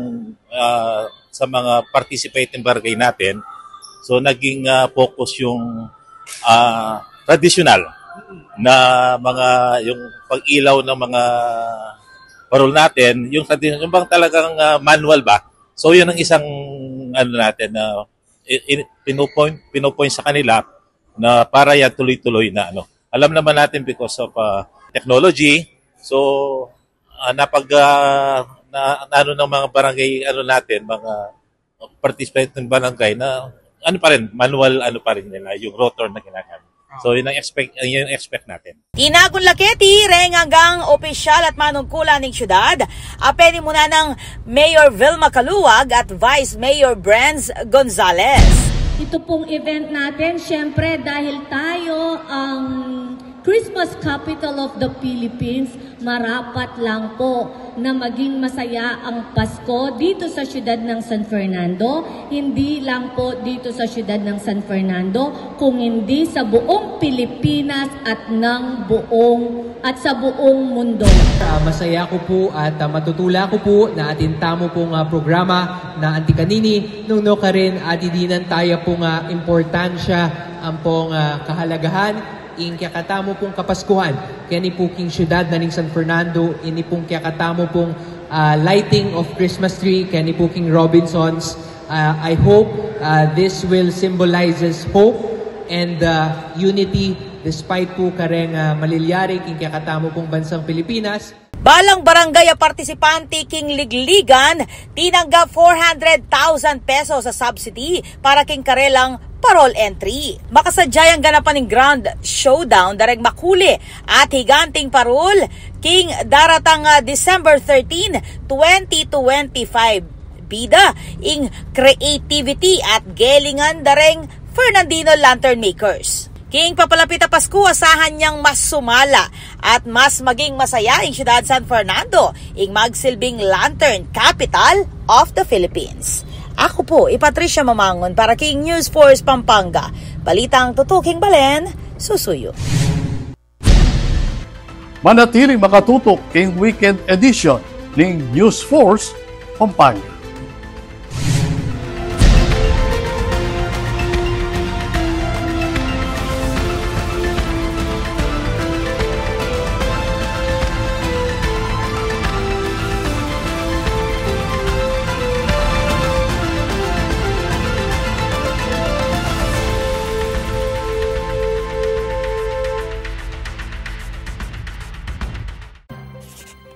ah, sa mga participating barangay natin. So, naging, ah, focus yung, ah, tradisyonal na mga, yung pag-ilaw ng mga parol natin, yung tradisyonal, yung bang talagang, ah, manual ba? So, yun ang isang, ano natin, na i-, i-, pinupoint, pinupoint sa kanila na para yan tuloy-tuloy na, ano. Alam naman natin because of, ah, technology, so, ah, napag, ah, na, na ano ng mga barangay, ano natin, mga participant ng barangay na ano pa rin, manual ano pa rin nila, yung rotor na ginagamit. So, yun ang expect, yun ang expect natin. Tinagun la keti reng anggang opisyal at manungkulan ning syudad, a penimunan nang Mayor Vilma Caluag at Vice Mayor Brens Gonzales. Ito pong event natin, syempre, dahil tayo ang Christmas capital of the Philippines, marapat lang po na maging masaya ang Pasko dito sa siyudad ng San Fernando, hindi lang po dito sa siyudad ng San Fernando, kung hindi sa buong Pilipinas at ng buong, at sa buong mundo. Ah, masaya ko po at, ah, matutula ko po na atin tamu pong, ah, programa na anti kanini, nung no karin adidinan taya pong, ah, importansya ampong, ah, kahalagahan ing kekatamu pung Kapaskuhan keni pu king siyudad na ning San Fernando, ini pung kekatamu pung, ah, lighting of Christmas tree keni pu king Robinsons. Ah, I hope, ah, this will symbolizes hope and, ah, unity despite pu kareng, ah, malilyari king kekatamu pung bansang Pilipinas. Balang barangay a partisipante king ligligan, tinanggap four hundred thousand pesos a subsidy para king karelang parol entry. Makasadya yang ganapan ing grand showdown da reng makuli at higanting parol king daratang, ah, December thirteen, twenty twenty-five. Bida ing creativity at galingan da reng Fernandino Lantern Makers. King papalapit a Pasku, asahan yang mas sumala at mas maging masaya ing siyudad San Fernando, ing magsilbing lantern capital of the Philippines. Aku pu i Patricia Mamangun para king News Force Pampanga. Balitang tutuking balen, susuyu. Manatiling makatutok king weekend edition ning News Force Pampanga.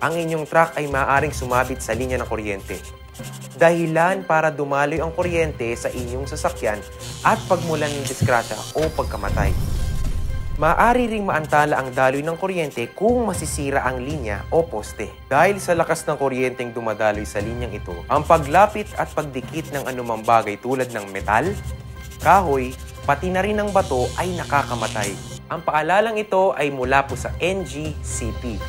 Ang inyong truck ay maaaring sumabit sa linya ng kuryente. Dahilan para dumaloy ang kuryente sa inyong sasakyan at pagmulan ng disgrasya o pagkamatay. Maaari ring maantala ang daloy ng kuryente kung masisira ang linya o poste. Dahil sa lakas ng kuryenteng dumadaloy sa linyang ito, ang paglapit at pagdikit ng anumang bagay tulad ng metal, kahoy, pati na rin ang bato ay nakakamatay. Ang paalalang ito ay mula po sa N G C P.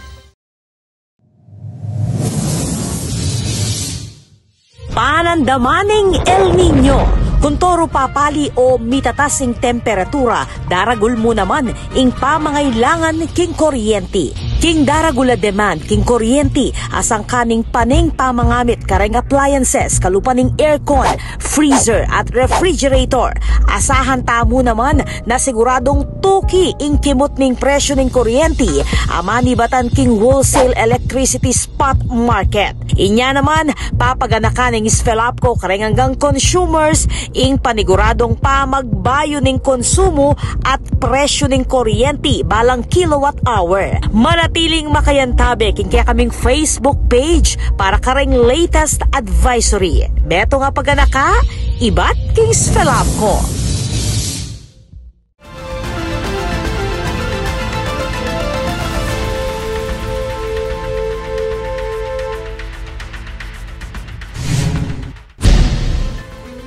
Panandaman ning El Niño, Kuntoru papali o mitatas ing temperatura, daragul mu naman ing pamangailangan king kuryenti. King daragul a demand king kuryenti, asangkan ning pane ing pamangamit kareng appliances, kalupa ning aircon, freezer at refrigerator. Asahan tamu naman na siguradung tuki ing kimut ning presyu ning kuryenti a manibatan king wholesale electricity spot market. Inya naman, papaganakan ning SFELAPCO kareng anggang consumers ing paniguradung pamagbayu ning konsumu at presyu ning kuryenti balang kilowatt hour. Manatiling makayantabe king kekaming Facebook page para kareng latest advisory. Metung a paganaka, ibat king SFELAPCO.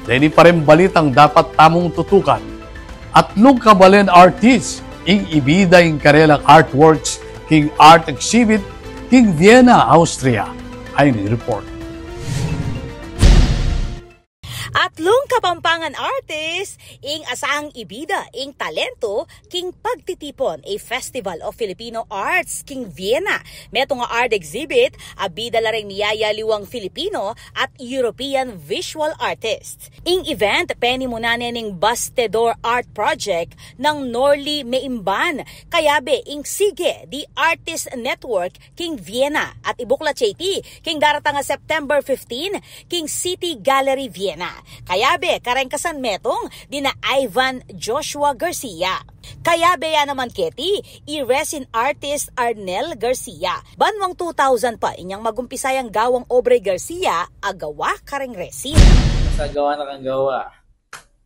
Deni pa ring balitang dapat tamung tutukan. Atlung kabalen artist ing ibida ing karelang artworks king art exhibit king Vienna, Austria. Ay ni report. Atlung Kapampangan artist ing asahang ibida ing talento king pagtitipon a Festival of Filipino Arts king Vienna. Metung a art exhibit a bida la reng miyayaliwang Filipino at European visual artists. Ing event penimunan ne ning Bastedor Art Project nang Norly Meimban, kayabe ing SIGE, the Artist Network king Vienna, at ibuklat ya iti king daratang a September fifteen king City Gallery Vienna. Kayabe kareng kasanmetung dina Ivan Joshua Garcia. Kayabe ya naman keti i resin artist Arnel Garcia. Banwang two thousand pa inyang magumpisa yang gawang obra i Garcia a gawa kareng resin. Sa gawa na kang gawa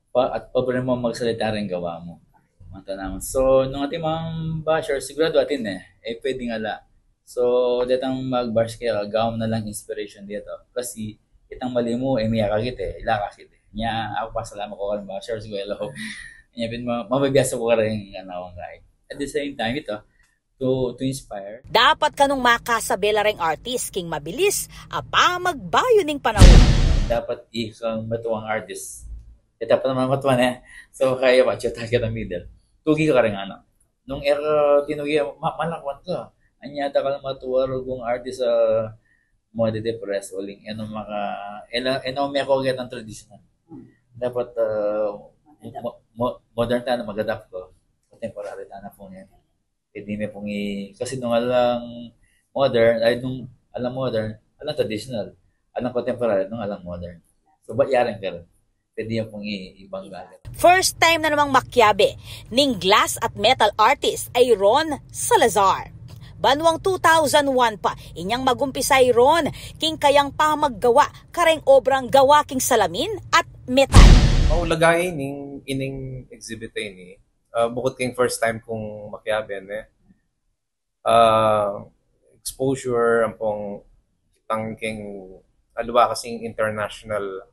pa, at pabor mu magsalita ring gawa mu. Mata naman. So, nung atin mang basher, sigurado atin e, e pwedeng ala. So, detang mag-bash kaya, gawa mu na lang inspiration dito. Kasi, itang mali mu, e, miyakakit e, ilakakit e. Nya, aku pasalamat ku kareng bashers ku, hello. Nya, pin, ma-, mabibiasa ku kareng, ano, kay. At the same time, ito, to, to inspire. Dapat kanung makasabe la reng artist king mabilis a pamagbayu ning panaun. Dapat ikang matuang artist. E, dapat naman matuang e. So, kaya pa, siya target ang middle. Tugi ka kareng ano. Nung e ka tinugi, ma-, malakwan ka. Anya, dakal matua rugung artist a madedepress uling. E no maka, e na, e no meko ketang traditional. Dapat, ah, mo-, mo-, modern tana, mag-adapt ka. Contemporary tana pung e. Pwede me pung i-, kasi nung alang modern, ay, nung alang modern, alang traditional, alang contemporary, nung alang modern. So, ba't yaring ka rin? Pwede yan pung i-, ibang gamit. First time na namang makiabe ning glass at metal artist ay Ron Salazar. Banwang two thousand one pa inyang magumpisa i Ron king kayang pamaggawa kareng obrang gawa king salamin at metal. Maulaga ining, ining exhibit a ini, ah, bukut king first time kung makiabe ne, ah, exposure, ampong kitang king aliwa kasing international,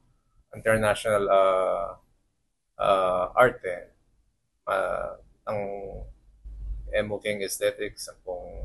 international, ah, ah, arte, ah, ang e mu king aesthetics, ampong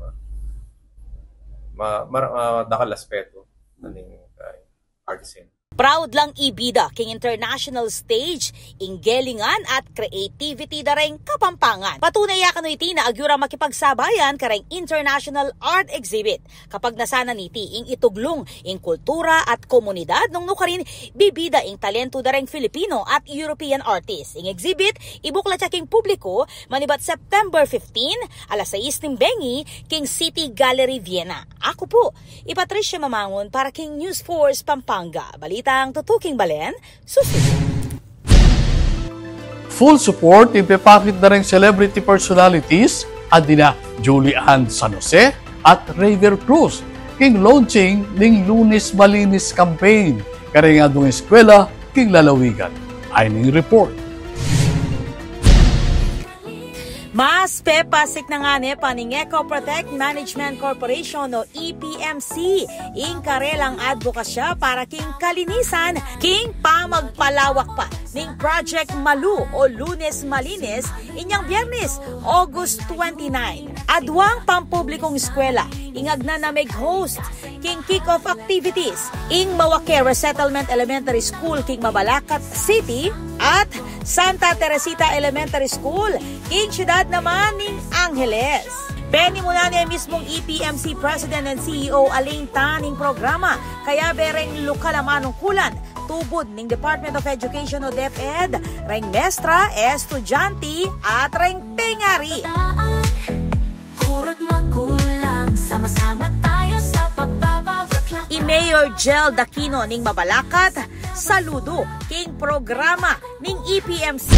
ma-, mar-, ah, dakal aspeto na ning, ah, art scene. Proud lang ibida king international stage ing gelingan at creativity da reng Kapampangan. Patunay ya kanu iti na agyu ra makipagsabayan kareng international art exhibit. Kapagnasan na niti ing ituglung ing kultura at komunidad nung nukarin bibida ing talentu da reng Filipino at European artist. Ing exhibit ibuklat ya king publiku manibat September fifteen, alas sais ning bengi, king City Gallery Vienna. Aku pu i Patricia Mamangun para king News Force Pampanga. Balitang tutuking balen, susunod. Full support ipepakit da reng celebrity personalities a dina Julie Ann San Jose at Raver Cruz king launching ning Lunes Malinis campaign kareng adwang eskwela king lalawigan. Ay ning report. Mas pepasik na ngeni pa ning Eco Protect Management Corporation o E P M C ing karelang adbokasya para king kalinisan king pamagpalawak pa ning Project Malu o Lunes Malinis inyang Biyernes, August twenty-nine. Aduang pampublikong eskwela ing agna na meg-host king kick-off activities ing Mawaque Resettlement Elementary School king Mabalacat City at Santa Teresita Elementary School king siyudad naman ning Angeles. Penimunan ne mismung E P M C President and C E O Elaine Tan ing programa, kayabe reng lokal a manungkulan, tubud ning Department of Education o DepEd, reng mestra, estudyante, at reng pengari. Kurut magulang, sama-sama tayo sa pagbabawat lang. I Mayor Jel Aquino ning Mabalacat, saludo king programa ning E P M C.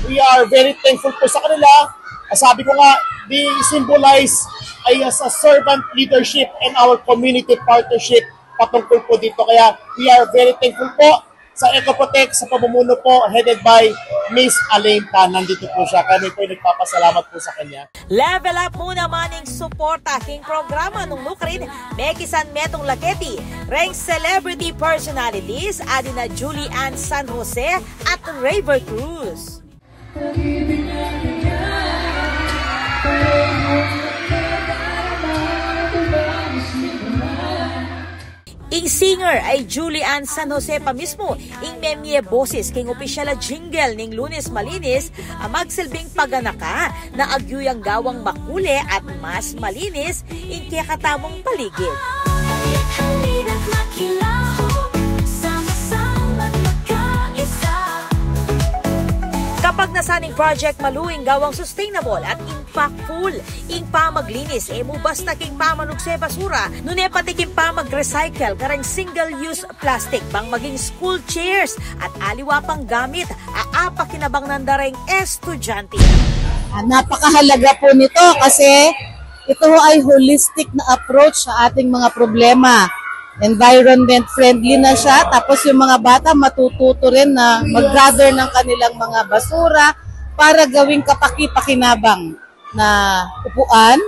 We are very thankful po sa kanila. Sabi ko nga, they symbolize ay as a servant leadership and our community partnership patungkol po dito. Kaya we are very thankful po sa Eco Protect sa pamumuno po headed by Miss Elaine Tan. Nandito po siya. Kami po ay nagpapasalamat po sa kanya. Level up mu naman ing suporta king programa nung nukarin, mekisan metung laketi reng celebrity personalities, ading na Julie Ann San Jose at Raver Cruz. Ing singer ay Julie Ann San Jose pa mismu ing memie boses king opisyal a jingle ning Lunes Malinis a magsilbing paganaka na agyu yang gawang makule at mas malinis ing kekatamung paligid. Halina't makilahok, sama-sama't magkaisa. Kapagnasan ning Project Malu ing gawang sustainable at impactful ing pamaglinis, e mu basta king pamanugse basura, nune pati king pamag-recycle kareng single-use plastic bang maging school chairs at aliwa pang gamit a apakinabang nanda reng estudyante. Ah, napakahalaga po nito kasi ito ho ay holistic na approach sa ating mga problema. Environment friendly na siya, tapos yung mga bata matututo rin na mag-gather ng kanilang mga basura para gawing kapaki-pakinabang na upuan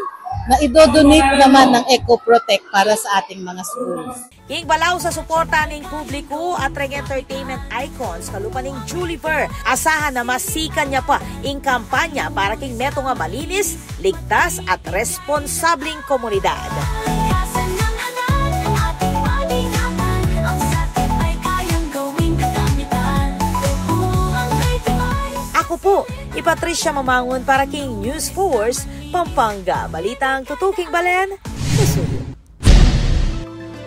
na idodonate naman ng Eco Protect para sa ating mga schools. King balaus a suporta ning publiku at reng entertainment icons kalupa ning Julie Ver, asahan na masikan ya pa ing kampanya para king metung a malinis, ligtas at responsableng komunidad. Aku pu i Patricia Mamangun para king News Force Pampanga, balitang tutuking balen, kasuyu.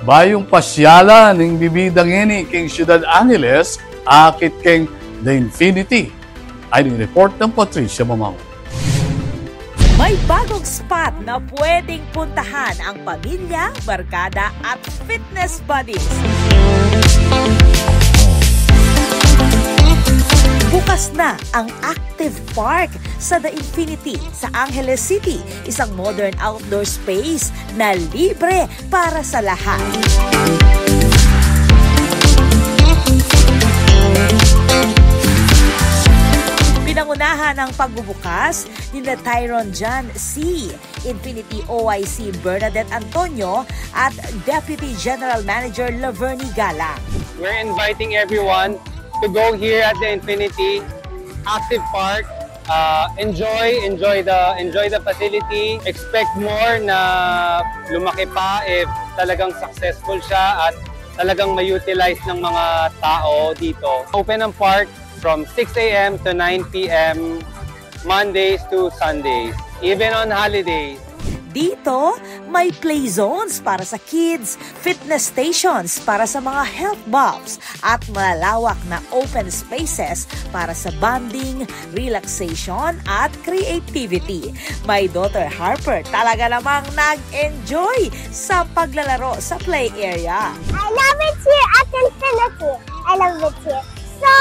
Bayung pasyalan ning bibida ngeni king Siyudad Angeles, akit keng The Infinity. Ay ning report nang Patricia Mamangun. May bagong spot na pwedeng puntahan ang pamilya, barkada at fitness buddies. Bukas na ang Active Park sa The Infinity sa Angeles City, isang modern outdoor space na libre para sa lahat. Pinangunahan ang pagbubukas nina Tyron John C, Infinity O I C Bernadette Antonio, at Deputy General Manager Laverny Galang. We're inviting everyone to go here at the Infinity Active Park. Uh, enjoy, enjoy the, enjoy the facility. Expect more na lumaki pa if talagang successful siya at talagang ma-utilize ng mga tao dito. Open ang park from six a m to nine p m, Mondays to Sundays, even on holidays. Dito, may play zones para sa kids, fitness stations para sa mga health buffs, at malalawak na open spaces para sa bonding, relaxation, at creativity. My daughter Harper talaga namang nag-enjoy sa paglalaro sa play area. I love it here at Infinity. I love it here so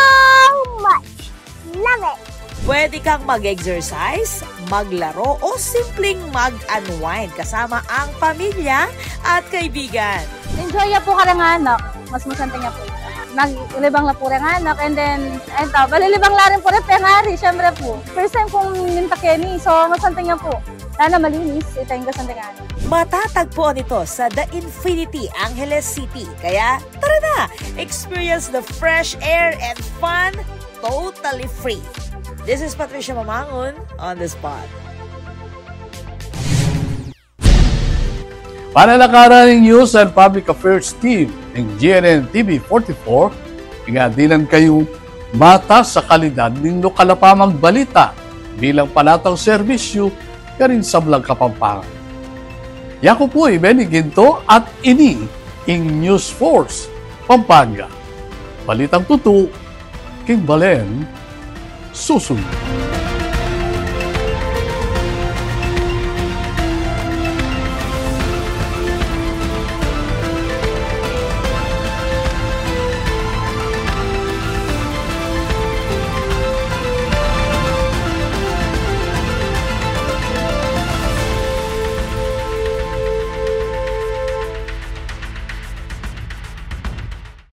much. Love it! Pwede kang mag-exercise, maglaro, o simpleng mag-unwind kasama ang pamilya at kaibigan. Enjoy ya pu kareng anak, mas masante ya pu ita. Maglibang la pu reng anak, and then, eto, malilibang la rin pu reng pengari, syempre pu. First time kung minta keni, so, masanting ya pu. Sana malinis, ita ing kasantingan. Matatagpuan ito sa The Infinity, Angeles City. Kaya, tara na! Experience the fresh air and fun totally free. This is Patricia Mamangun on the spot. Panalakaran ning News and Public Affairs Team ning G N N T V forty-four, ing adinan kayu matas a kalidad ning lokal a pamagbalita bilang panatang serbisyu karing sablang Kapampangan. Yaku pu i Benny Ginto at ini ing News Force Pampanga. Balitang tutu, king balen susunod.